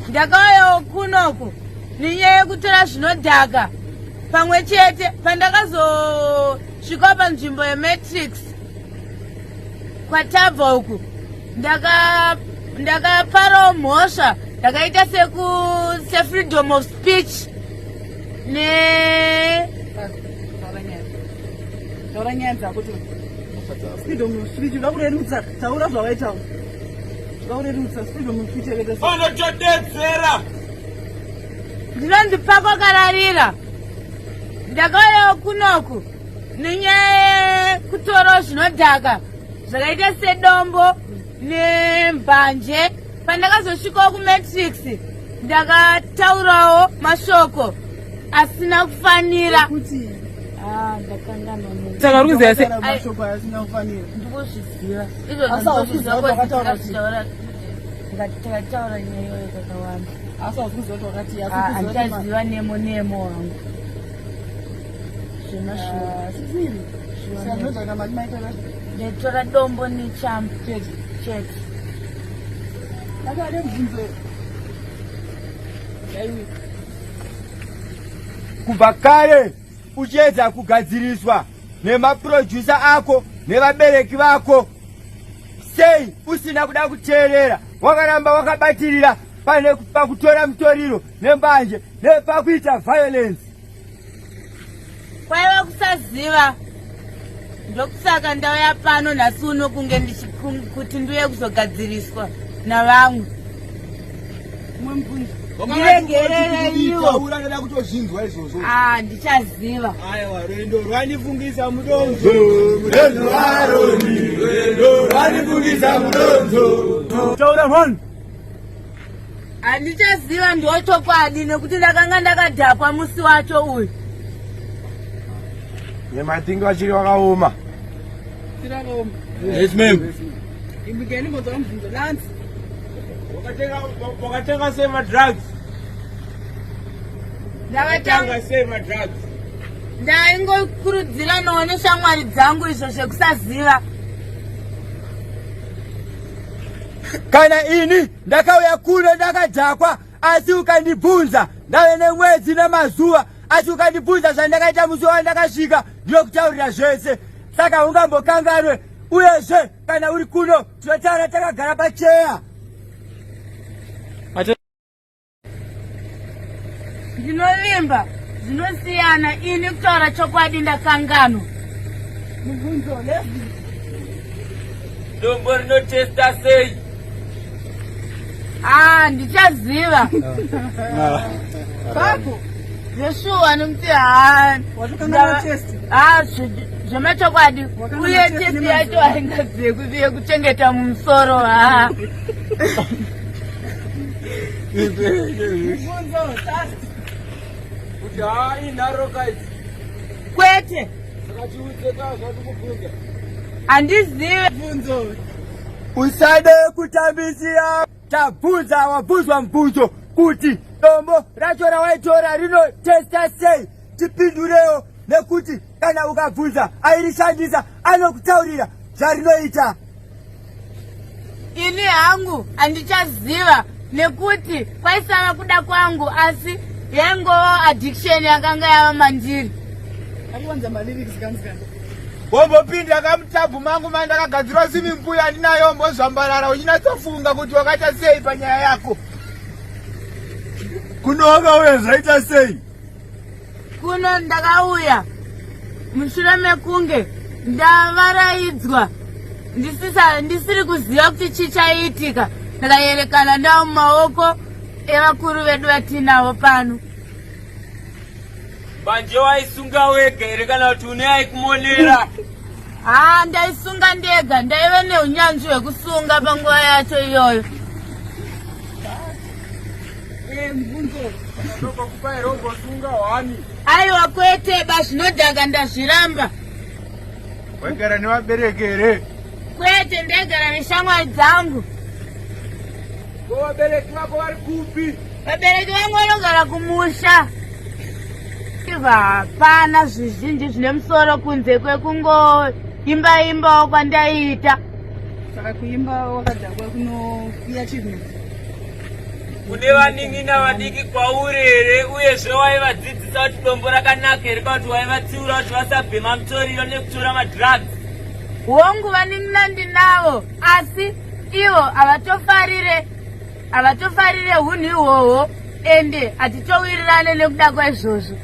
Ndakauyawo kunoku nenyaya yekutora zvinodhaka pamwe chete pandakazosvikawo panzvimbo yematrix kwatabva uku ndakaparawo mhosva ndakaita seku sefreedom of speech ne taura nyaya dzako to freedom of speech uda kurerutsa taura zvawaitawo uda kurerutsa freedom of speech yakaita unotodedzera ndinonzi pako kararira ndakauyawo kunoku nenyaya yekutorawo zvinodhaka zvakaita sedombo nembanje pandakazosvikawo kumatrix ndakataurawo mashoko asina kufanira ah, saka uri kuziva se ndikuzviziva izvozvo takataura nyaya iyoyo kakawanda handichaziva nemo nemo wangu Ndaitora dombo nechambu chete chete. Kubva kare uchiedza kugadziriswa nemaproducer ako nevabereki vako sei usina kuda kuteerera wakaramba wakabatirira pane pakutora mutoriro nembanje nepakuita violence Kwaiva kusaziva ndokusaka ndauya pano nhasi uno kunge kuti ndiuye kuzogadziriswa navamwe. Ndiregerereiwo. Ndada kutozvinzwa izvozvo. Ah, ndichaziva. Aiwa, rwendo rwandifungisa mudonzo. Rwendo rwaroni, rwendo rwandifungisa mudonzo. Taura mhani. Handichaziva ndiwo chokwadi nekuti ndakanga ndakadhakwa musi wacho uyu. Nematingi vachiri vakaoma. Yes ma'am. Imbigeni mbodzora mubvunzo dance. Wakatenga sei madrugs? Ndakatenga sei madrugs? Ndaingokurudziranawo neshamwari dzangu izvo zvekusaziva. Kana ini ndakauya kuno ndakadhakwa asi ukandibvunza ndave nemwedzi nemazuva asi ukandibvunza zvandakaita musi wandakasvika ndinokutaurira zvese saka ungambokanganwe uyezve kana uri kuno tinotaura takagara pacheya Ndinovimba zvinosiyana ini kutaura chokwadi ndakanganwa. Mubvunzo Leslie. Dombo rinotesta sei? Ah, ndichaziva. Pako. Zveshuwa nokuti haa. Watokanganwa test. Ah, zvemachokwadi. Wakanganwa Uye test test nemazuva. yacho haingazive yekuchengeta mumusoro haa. Kuti haa inharo kaidzi. Kwete. Saka tiudze ka zvatikubvunza. Handizive. Bvunzo. Usade kutambisira tabvunza wabvunzwa mubvunzo kuti dombo racho rawaitora rinotesta sei tipindurewo nekuti kana ukabvunza airishandisa anokutaurira zvarinoita Ini hangu handichaziva nekuti kwaisava kuda kwangu asi yaingova addiction yakanga yava mandiri. Akuwanza malyrics kamusikana. Wombopinda kamutabhu mangu mandakagadzirwa swimming pool yandinayo wombozvambarara uchinatsofunga kuti wakaita sei panyaya yako. Kuno wakauya zvaita sei? Kuno ndakauya mushure mekunge ndavaraidzwa ndisiri kuziva kuti chii chaiitika ndakayerekana ndava mumaoko evakuru vedu vatiinavo pano. Mbanje waisunga wega here kana kuti une aikumonera? Haa ndaisunga ndega, ndaive neunyanzvi hwekusunga panguva yacho iyoyo. Aiwa kwete ba zvinodhaka ndazviramba. Waigara nevabereki here? Kwete ndaigara neshamwari dzangu. Ko vabereki vako vari kupi? Vabereki vangu vanogara kumusha. Hapana zvizhinji zvine musoro kunze kwekungoimba imbawo kwandaiita. Saka kuimba wakadhakwa kuno achievement. Une vanin'ina vadiki kwauri here uyezve waivadzidzisa kuti dombo rakanaka here kana kuti waivatsiura kuti vasabhema mutoriro nekutora madrugs? Hongu, vanin'ina ndinavo, asi ivo havatofarire havatofarire hunhu ihwohwo ende hatitowirirane nekuda kwaizvozvo.